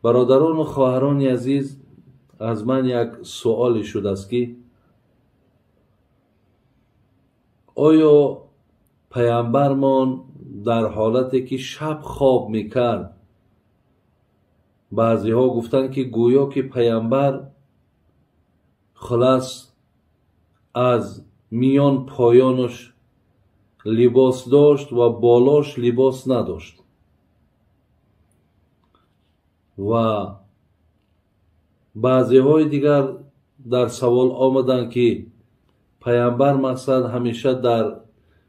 Бародарону хоҳарони азиз, аз ман як суоле шудааст, ки оё паямбармон дар ҳолате ки шаб хоб мекард, баъзеҳо гуфтанд, ки гӯё ки паямбар хулас аз миён поёнаш либос дошт ва болош либос надошт ва баъзеҳои дигар дар савол омаданд, ки паямбар мақсад ҳамеша дар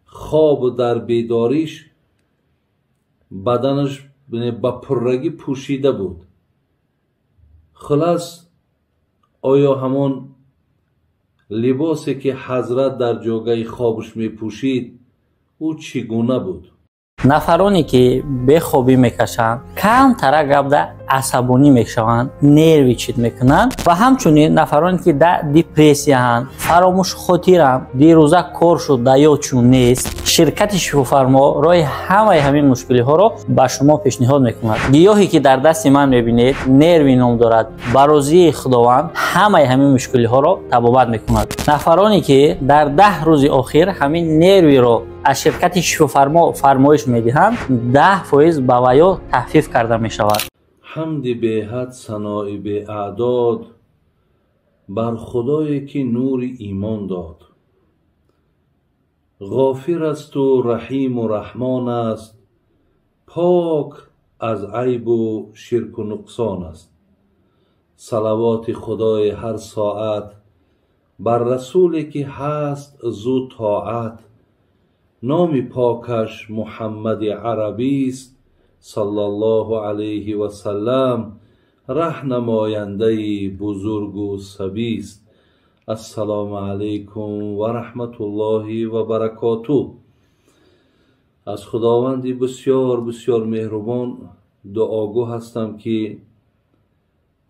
хобу дар бедориш баданаш ба пуррагӣ пӯшида буд. Хулас, оё ҳамон либосе ки ҳазрат дар ҷогаи хобаш мепӯшид, ӯ чӣ гуна буд? Нафароне ки бехобӣ мекашанд, камтара гапда асабонӣ мешаванд, нервничать мекунанд ва ҳамчунин нафароне ки дар депрессияҳанд, фаромӯшхотиранд, дирӯза кор шуд, да ёдшон нест, ширкати Шифофармо роҳи ҳамаи ҳамин мушкилиҳоро ба шумо пешниҳод мекунад. Гиёҳе ки дар дасти ман мебинед, Нерви ном дорад. Ба розии Худованд ҳамаи ҳамин мушкилиҳоро табобат мекунад. Нафароне ки дар 10 рӯзи охир ҳамин Нервиро аз ширкати Шифофармо фармоиш медиҳанд, 10% ба ваё тахфиф карда мешавад. Ҳамди беҳад, санои беаъдод бар худое ки нури имон дод. Ғофир асту раҳиму раҳмон аст, пок аз айбу ширку нуқсон аст. Салавоти худои ҳар соат бар расуле ки ҳаст зу тоат. Номи покаш Муҳаммади арабист, саллаллоҳу алайҳи васаллам, раҳнамояндаи бузургу сабист. Ассалому алайкум ва раҳматуллоҳи ва баракотуҳ. Аз худованди бисёр бисёр меҳрубон дуогӯ ҳастам, ки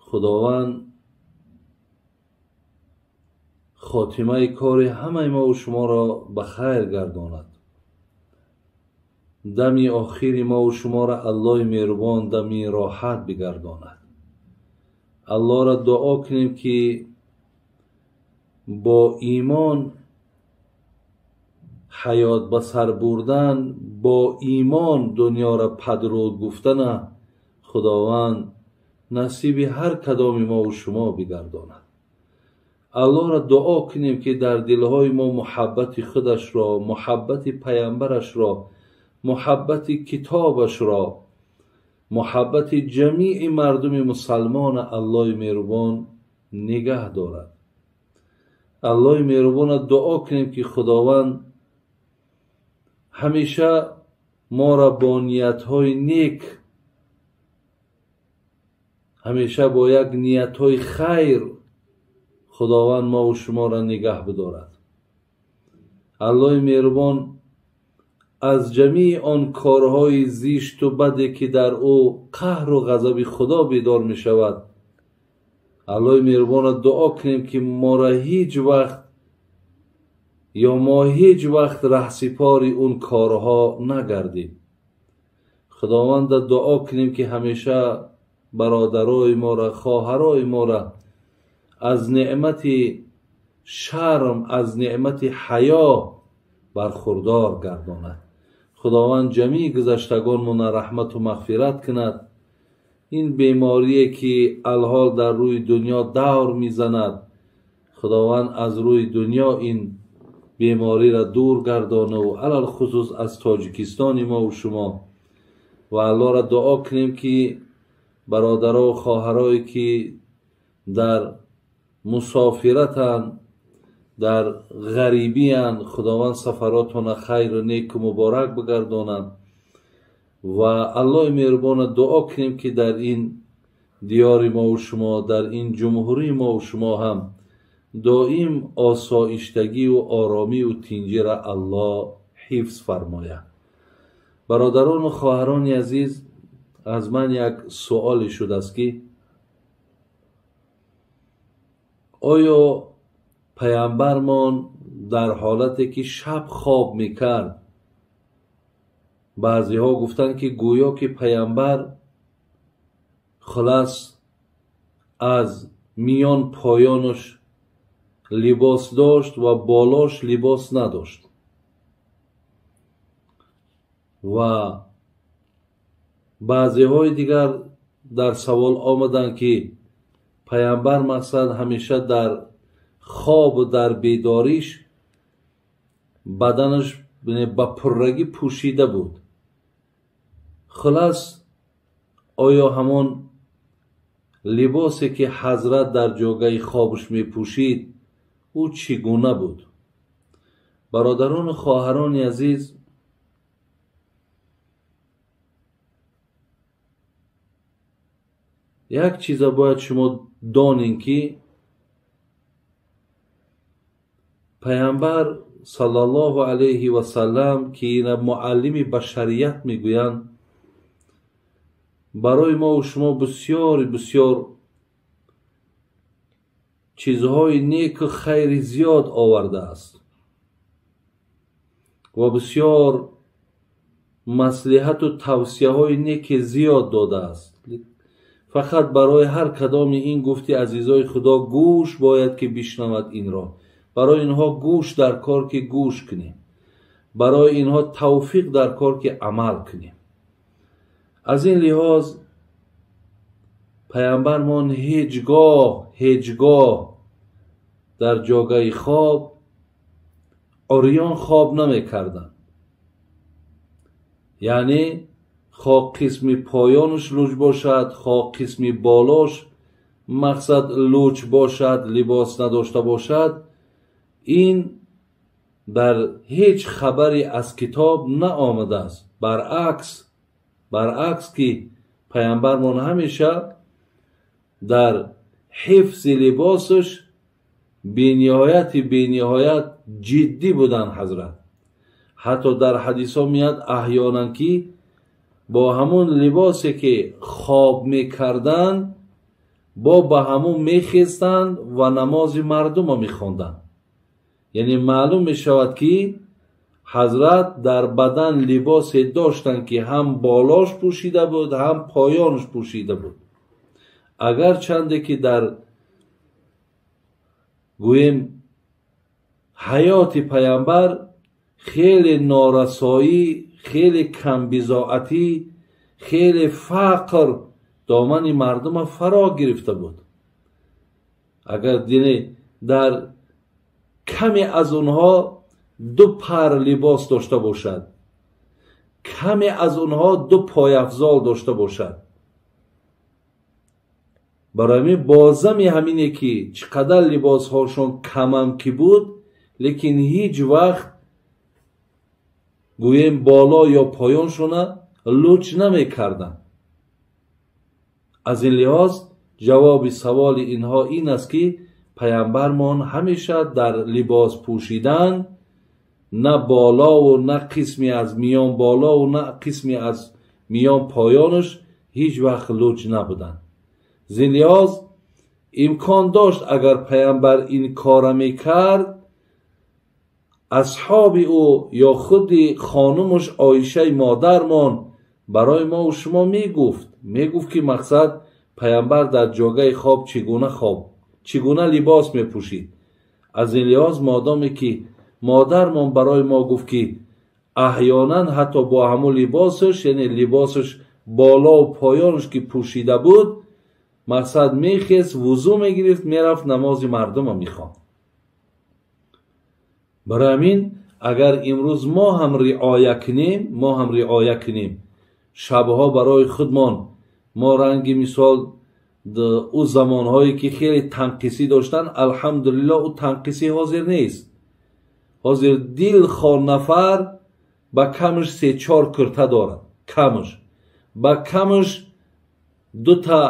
худованд хотимаи кори ҳамаи мову шуморо ба хайр гардонад. Дами охири мову шуморо Аллоҳи меҳрубон дами роҳат бигардонад. Аллоҳро дуо кунем, ки бо имон ҳаёт ба сар бурдан, бо имон дунёро падруд гуфтана худованд насиби ҳар кадоми мову шумо бигардонад. Аллоҳро дуо кунем, ки дар дилҳои мо муҳаббати худашро, муҳаббати паямбарашро, муҳаббати китобашро, муҳаббати ҷамии мардуми мусалмона Аллоҳи меҳрубон нигаҳ дорад. Аллоҳи меҳрубона дуо кунем, ки худованд ҳамеша моро бо ниятҳои нек, ҳамеша бо як ниятҳои хайр худованд мову шуморо нигаҳ бидорад. Аллоҳи меҳрубон аз ҷамии он корҳои зишту баде ки дар ӯ қаҳру ғазаби худо бедор мешавад, Аллоҳи меҳрубонро дуо кунем, ки моро ҳеҷ вақт ё мо ҳеҷ вақт раҳсипори он корҳо нагардем. Худованда дуо кунем, ки ҳамеша бародарои моро, хоҳарои моро аз неъмати шарм, аз неъмати ҳаё бархурдор гардонад. Худованд ҷамии гузаштагонмонро раҳмату мағфират кунад. Ин беморие ки алҳол дар рӯи дунё давр мезанад, худованд аз рӯи дунё ин бемориро дур гардонаву алалхусус аз Тоҷикистони мову шумо. Ва Аллоҳро дуо кунем, ки бародару хоҳарое ки дар мусофиратанд, дар ғарибиянд, худованд сафаротона хайру неку муборак бигардонад. Ва Аллоҳи меҳрубонро дуо кунем, ки дар ин диёри мову шумо, дар ин ҷумҳурии мову шумо ҳам доим осоиштагию оромию тинҷиро Аллоҳ ҳифз фармояд. Бародарону хоҳарони азиз, аз ман як суоле шудааст, ки оё паямбармон дар ҳолате ки шаб хоб мекард, Баъзеҳо гуфтанд, ки гӯё ки паямбар хулас аз миён поёнаш либос дошт ва болош либос надошт ва баъзеҳои дигар дар савол омаданд, ки паямбар мақсад ҳамеша дар хоб дар бедориш баданаш ба пуррагӣ пӯшида буд. Хулас, оё ҳамон либосе ки ҳазрат дар ҷогаи хобаш мепӯшид, ӯ чӣ гуна буд? Бародарону хоҳарони азиз, як чиза бояд шумо донем, ки паямбар саллаллоҳу алайҳи васаллам, ки ина муаллими башарият мегӯянд, барои мо шумо бисёр бисёр чизҳои неку хайри зиёд овардааст ва бисёр маслиҳату тавсияҳои неки зиёд додааст. Фақат барои ҳар кадоми ин гуфти азизои Худо гӯш бояд ки бишнавад инро. Барои инҳо гӯш дар кор ки гӯш кунем, барои инҳо тавфиқ дар кор ки амал кунем. Аз ин лиҳоз паямбармон ҳеҷгоҳ дар ҷогаи хоб урён хоб намекарданд. Яъне хо қисми поёнаш луҷ бошад, хо қисми болош мақсад луҷ бошад, либос надошта бошад, ин дар ҳеҷ хабаре аз китоб наомадааст. Баръакс ки паямбармон ҳамеша дар ҳифзи либосаш бениҳоят ҷиддӣ буданд ҳазрат. Ҳатто дар ҳадисҳо меяд аҳёнан ки бо ҳамон либосе ки хоб мекарданд, бо ба ҳамон мехестанд ва намози мардумро мехонданд. Яъне маълум мешавад, ки ҳазрат дар бадан либосе доштанд, ки ҳам болош пӯшида буд, ҳам поёнаш пӯшида буд. Агарчанде ки дар гӯем ҳаёти паямбар хеле норасоӣ, хеле камбизоатӣ, хеле фақр домани мардума фаро гирифта буд. Агар дине дар каме аз онҳо ду пар либос дошта бошад, каме аз онҳо ду пойафзол дошта бошад, барои ҳамин бозами ҳамине ки чӣ қадар либосҳошон камам ки буд, лекин ҳеҷ вақт гӯем боло ё поёншона луч намекарданд. Аз ин лиҳоз ҷавоби саволи инҳо ин аст, ки паямбармон ҳамеша дар либос пӯшидан на болову на қисме аз миён болову на қисме аз миён поёнаш ҳеҷ вақт луч набуданд. Зин лиҳоз имкон дошт, агар паямбар ин кора мекард, асҳоби ӯ ё худи хонумаш Оишаи модармон барои мо ва шумо мегуфт, ки мақсад паямбар дар ҷогаи хоб чӣ гуна хоб, чӣ гуна либос мепӯшид. Аз ин лиҳоз модоме ки модармон барои мо гуфт, ки аҳёнан ҳатто бо ҳамун либосаш, яъне либосаш болову поёнаш ки пӯшида буд, мақсад мехест, вузӯ мегирифт, мерафт намози мардума мехонд. Барои ҳамин агар имрӯз мо ҳам риоя кунем, шабҳо барои худмон, мо ранги мисол ӯ замонҳое ки хеле танқисӣ доштанд, алҳамдулиллоҳ ӯ танқисӣ ҳозир нест. Ҳозир дилхоҳ нафар ба камаш 3-4 курта дорад, камаш ба камаш дута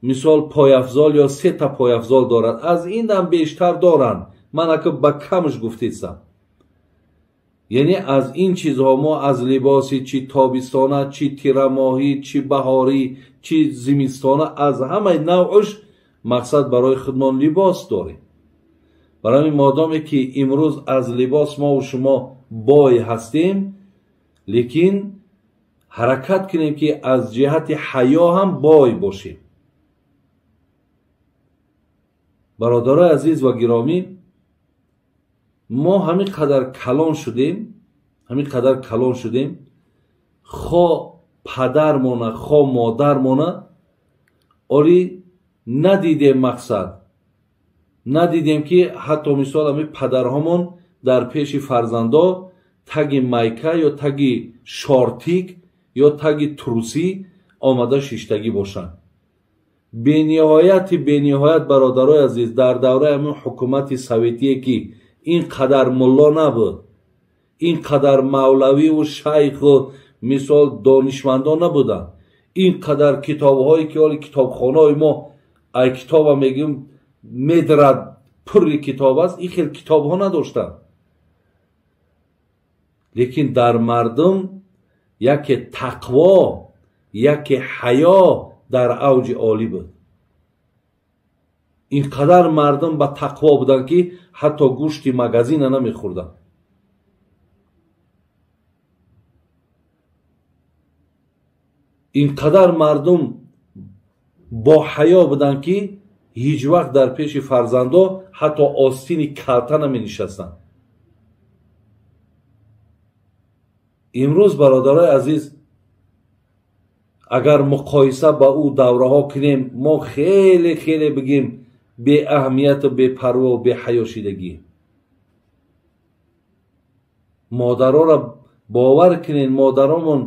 мисол пойафзол ё 3 та пойафзол дорад, аз инам бештар доранд. Ман ака ба камаш гуфтесам. Яъне аз ин чизҳо мо аз либоси чӣ тобистона, чӣ тирамоҳӣ, чӣ баҳорӣ, чӣ зимистона, аз ҳамаи навъш мақсад барои худмон либос дорем. Барои модоме ки имрӯз аз либос мо ва шумо бой ҳастем, Лекин ҳаракат кунем ки аз ҷиҳати ҳаё ҳам бой бошем. Бародарои азиз ва гиромӣ, мо ҳамин қадар калон шудем, ҳамин қадар калон шудем, хо падармона, хо модармона оли надидем, мақсад надидем ки ҳатто мисол ҳамин падарҳомон дар пеши фарзандо таги майка ё таги шортик ё таги трусӣ омада шиштагӣ бошанд. Бениҳояти бениҳоят бародарои азиз, дар давраи ҳамин ҳукумати советие ки ин қадар мулло набуд, ин қадар мавлавиву шайху мисол донишмандон набуданд, ин қадар китобҳое ки оли китобхонаҳои мо ай китоба мегӯем медрад пурри китоб аст, ин хел китобҳо надоштанд. Лекин дар мардум яке тақво, яке ҳаё дар авҷи олӣ буд. Ин қадар мардум ба тақво буданд ки ҳатто гӯшти магазина намехӯрданд. Ин қадар мардум бо ҳаё буданд ки ҳеҷ вақт дар пеши фарзандо ҳатто остини калта наменишастанд. Имрӯз бародарои азиз, агар муқоиса ба ӯ давраҳо кунем, мо хеле хеле бигем беаҳамияту бепарвову беҳаё шидагӣ. Модароро бовар кунед, модаромон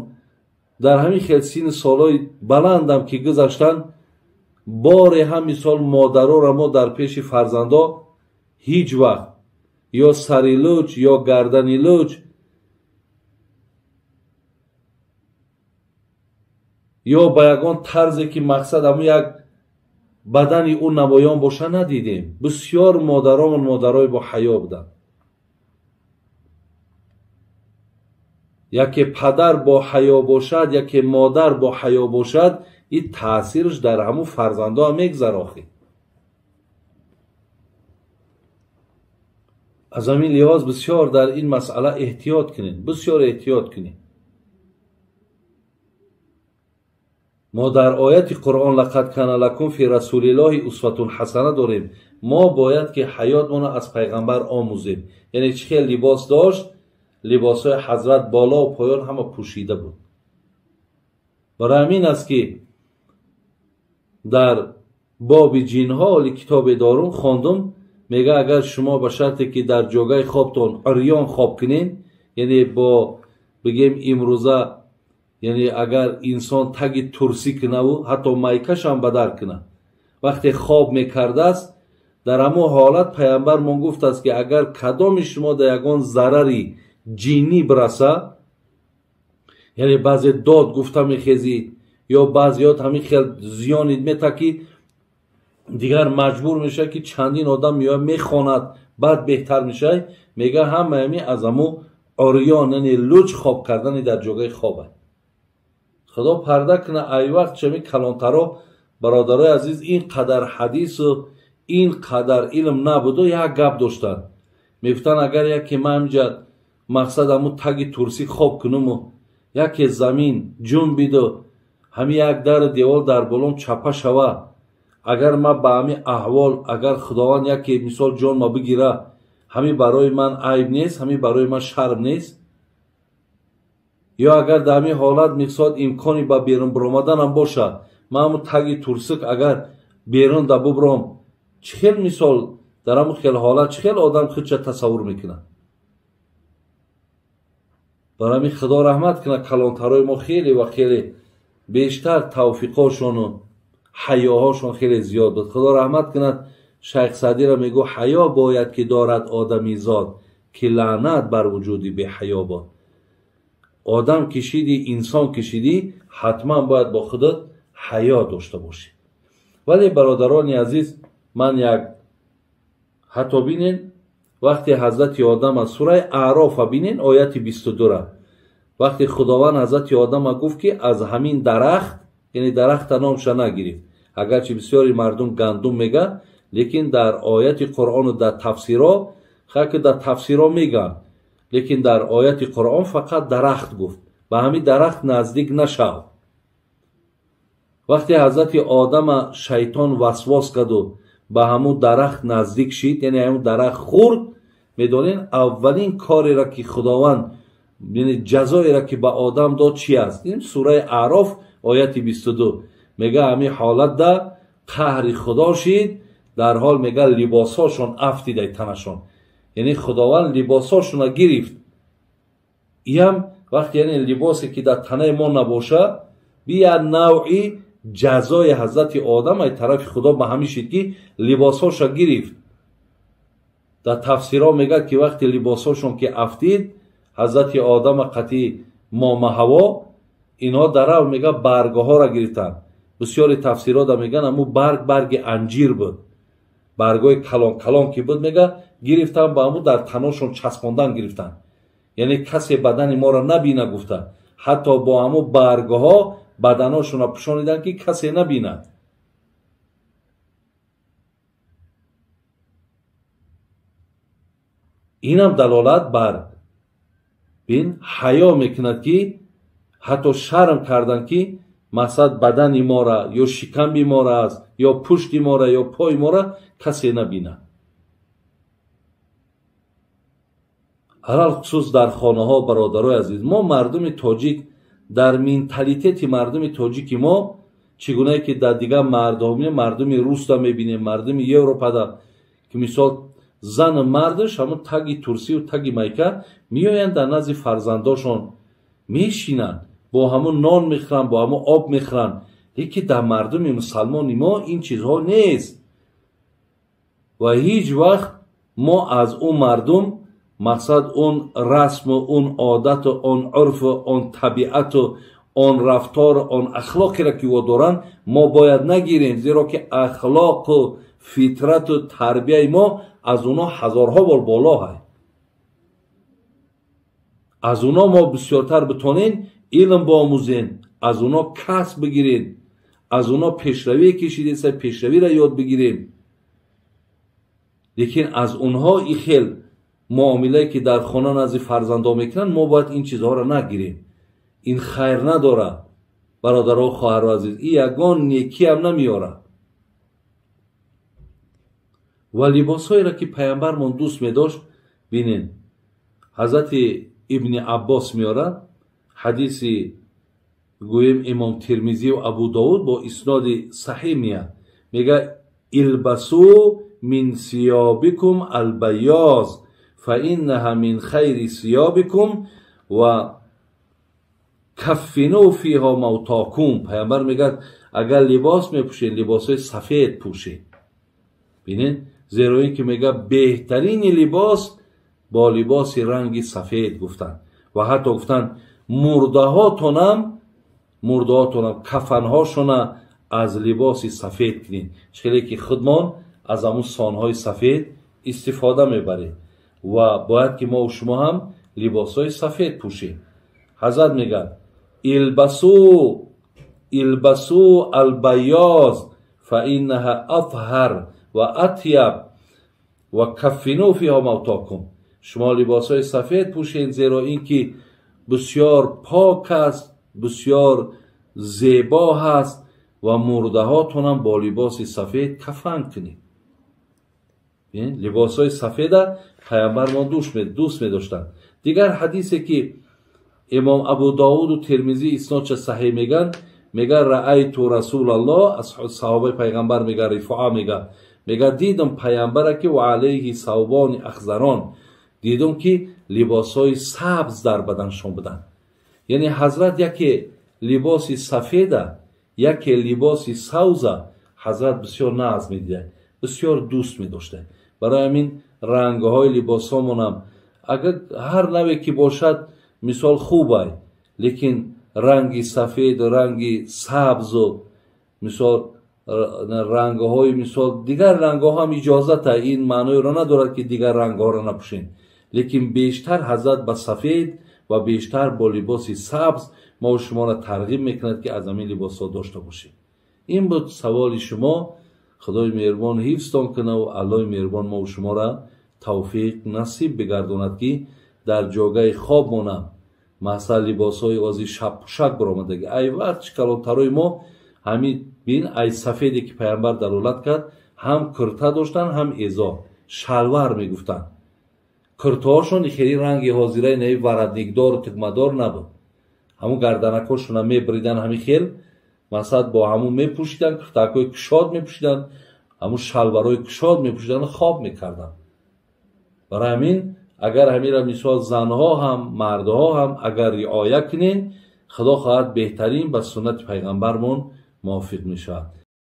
дар ҳамин хел синни солҳои баландам ки гузаштанд, боре ҳам мисол модароро мо дар пеши фарзандо ҳеҷ вақт ё сари луч ё гардани луч ё ба ягон тарзе ки мақсад ҳамун як бадани ӯ намоён боша надидем. Бисёр модаромон модарои бо ҳаё буданд. Яке падар бо ҳаё бошад, яке модар бо ҳаё бошад, ин таъсираш дар ҳамун фарзандо ҳам мегзара охи. Аз ҳамин лиҳоз бисёр дар ин масъала эҳтиёт кунед, бисёр эҳтиёт кунед. Мо дар ояти Қуръон лақад кана лакум фи расулиллоҳи усватун ҳасана дорем. Мо бояд ки ҳаётмонро аз пайғамбар омӯзем. Яъне чӣ хел либос дошт, либосҳои ҳазрат боло ва поён ҳама пӯшида буд. Барои ҳамин аст ки дар боби ҷинҳо оли китобе дорум хондум, мега агар шумо ба шарте ки дар ҷогаи хобтон урён хоб кунед, яъне бо бигем имрӯза, яъне агар инсон таги турсӣ кунаву ҳатто майкашам бадар куна, вақте хоб мекардааст, дар ҳамон ҳолат пайғамбармон гуфтааст ки агар кадоми шумо дар ягон зарари ҷиннӣ бираса, яъне баъзе дод гуфта мехезӣ ё баъзеёт ҳамин хел зиёнид мета ки дигар маҷбур мешавад ки чандин одам меояд мехонад, баъд беҳтар мешавад. Мега ҳамаи ҳамин аз ҳамун урён, яъне луч хоб кардани дар ҷогаи хобад. Худо парда куна ай вақт чами калонтаро, бародарои азиз, ин қадар ҳадису ин қадар илм набуду як гап доштанд. Мегуфтанд агар яке ман ҳаминҷа мақсад ҳамун таги турсӣ хоб кунуму яке замин ҷунбиду ҳамин як дару девор дар болом чапа шава, агар ман ба ҳамин аҳвол, агар Худованд яке мисол ҷонма бигира, ҳамин барои ман айб нест, ҳамин барои ман шарм нест. Ё агар дар ҳамин ҳолат мисол имкони ба берун баромаданам бошад, ман ҳамун таги турсик агар берун да бубром, чӣ хел мисол дар ҳамун хел ҳолат чӣ хел одам худша тасаввур мекунад? Барои ҳамин Худо раҳмат кунад калонтарои мо хеле ва хеле бештар тавфиқошону ҳаёҳошон хеле зиёд буд. Худо раҳмат кунад шайх Саъдиро мегӯ ҳаё бояд ки дорад одамизод, ки лаънат бар вуҷуди беҳаё бод. Одам кишиди, инсон кишидӣ, ҳатман бояд бо худат ҳаё дошта бошӣ. Вале бародарони азиз, ман як ҳатто бинен вақте ҳазрати Одам аз сураи Аърофа бинен ояти 22-ра, вақте Худованд ҳазрати Одама гуфт ки аз ҳамин дарахт, яъне дарахта номша нагирифт, агарчи бисёри мардум гандум мегӯяд, лекин дар ояти Қуръону дар тафсиро, хаки дар тафсиро мегӯянд, лекин дар ояти Қуръон фақат дарахт гуфт. Ба ҳамин дарахт наздик нашав. Вақте ҳазрати Одама шайтон васвос карду ба ҳамун дарахт наздик шид, яъне ҳамун дарахт хӯрд, медонед аввалин кореро ки Худованд, яъне ҷазоеро ки ба Одам дод чи аст? Ин сураи Аъроф ояти 22 мега ҳамин ҳолатда қаҳри Худо шид, дар ҳол мега либосҳошон афтидай танашон, яъне Худованд либосҳошонро гирифт. Иам вақте яъне либосе ки дар танаи мо набоша, бия навъи ҷазои ҳазрати Одам ай тарафи Худо ба ҳамин шид ки либосҳоша гирифт. Дар тафсирҳо мегӯяд ки вақте либосҳошон ки афтид, ҳазрати Одама қатъи мома Ҳаво инҳо дарав мега баргҳоро гирифтанд. Бисёри тафсирҳо да мегӯянд ҳамун барг барги анҷир буд, баргҳои калон калон ки буд, мега гирифтан ба ҳамун дар таношон часпондан гирифтанд, яъне касе бадани моро набина гуфта, ҳатто бо ҳамун баргҳо баданошонро пӯшониданд ки касе набинад. Инам далолат бар бин ҳаё мекунад ки ҳатто шарм кардан ки мақсад бадани мора ё шикамби мора аст ё пушти мора ё пои мора касе набинад. Алалхусус дар хонаҳо, бародарои азиз, мо мардуми тоҷик дар менталитети мардуми тоҷики мо чӣ гунае ки дар дигар мардум, мардуми русда мебинем, мардуми европада ки мисол зану мардаш ҳамун таги турсию таги майка меоянд дар назди фарзандошон мешинанд, бо ҳамун нон мехӯранд, бо ҳамун об мехӯранд. Лекин дар мардуми мусалмони мо ин чизҳо нест ва ҳеҷ вақт мо аз он мардум мақсад он расму он одату он урфу он табиату он рафтору он ахлоқеро ки во доранд мо бояд нагирем, зеро ки ахлоқу фитрату тарбияи мо аз онҳо ҳазорҳо бор боло ҳай. Аз онҳо мо бисёртар битонем илм биомӯзем, аз онҳо касб бигирем, аз онҳо пешравие кишидеса пешравиро ёд бигирем. Лекин аз онҳо и хел муомилае ки дар хона назди фарзандо мекунанд, мо бояд ин чизҳоро нагирем. Ин хайр надорад, бародаро, хоҳаро азиз, ин ягон некиам намеорад. Ва либосҳоеро ки пайғамбармон дӯст медошт, бинен, ҳазрати Ибни Аббос меорад ҳадиси гӯем имом Тирмизию Абу Довуд бо исноди саҳиҳ меяд, мега илбасу мин сиёбикум албайёз фаиннаҳа мин хайри сиёбикум ва каффину фиҳо мавтокум. Пайғамбар мегӯяд агар либос мепӯшед, либосҳои сафед пӯшед. Бинед, зеро ин ки мегӯяд беҳтарини либос бо либоси ранги сафед гуфтанд. Ва ҳатто гуфтанд мурдаҳотонам кафанҳошона аз либоси сафед кунед, хеле ки худмон аз ҳамун сонҳои сафед истифода мебаред ва бояд ки мо шумо ҳам либосҳои сафед пӯшем. Ҳазрат мегӯяд илбасу албайёз фаиннаҳа атҳар ва атяб ва каффину фиҳо мавтокум. Шумо либосҳои сафед пӯшед, зеро ин ки бисёр пок аст, бисёр зебо ҳаст ва мурдаҳотонам бо либоси сафед кафан кунед. Либосҳои сафеда пайғамбармон дӯст медоштанд. Дигар ҳадисе ки имом Абу Довуду Тирмизӣ иснодша саҳиҳ мегӯянд, мега раайту расулаллоҳ, аз саҳобаи пайғамбар мега Рифоа мега дидам пайғамбара ки ва алайҳи савбони ахзарон, дидам ки либосҳои сабз дар баданшон буданд. Яъне ҳазрат яке либоси сафеда, яке либоси савза ҳазрат бисёр нағз медида, бисёр дӯст медошта. Барои ҳамин рангҳои либосҳомонам агар ҳар наве ки бошад мисол хубай, лекин ранги сафед, ранги сабзу мисол рангҳои мисол дигар рангҳо ҳам иҷозата, ин маъноеро надорад ки дигар рангҳоро напӯшем, лекин бештар ҳазрат ба сафед ва бештар бо либоси сабз мо шуморо тарғиб мекунад ки аз ҳамин либосҳо дошта бошем. Ин буд саволи шумо. Худои меҳрубон ҳифзтон кунад ва Аллоҳи меҳрубон мо шуморо тавфиқ насиб бигардонад ки дар ҷогаи хоб монам, Масалан, либосҳои ози шабпӯшак баромадаги, ай варчи калонтарои мо ҳамин бин, ай сафеде ки пайғамбар далолат кард, ҳам курта доштанд, ҳам эзор, шалвар мегуфтанд. Куртаҳошон хеле ранги ҳозираи наи воротникдору тугмадор набуд. Ҳамун гарданакҳошона мебридан, ҳамин хел, масалан, бо ҳамун мепӯшиданд, куртакҳои кушод мепӯшиданд, ҳамун шалварҳои кушод мепӯшиданду хоб мекарданд. Барои ҳамин, агар ҳаминра, мисол, занҳо ҳам, мардҳо ҳам агар риоя кунен, худо хоҳад, беҳтарин ба суннати пайғамбармон мувофиқ мешавад.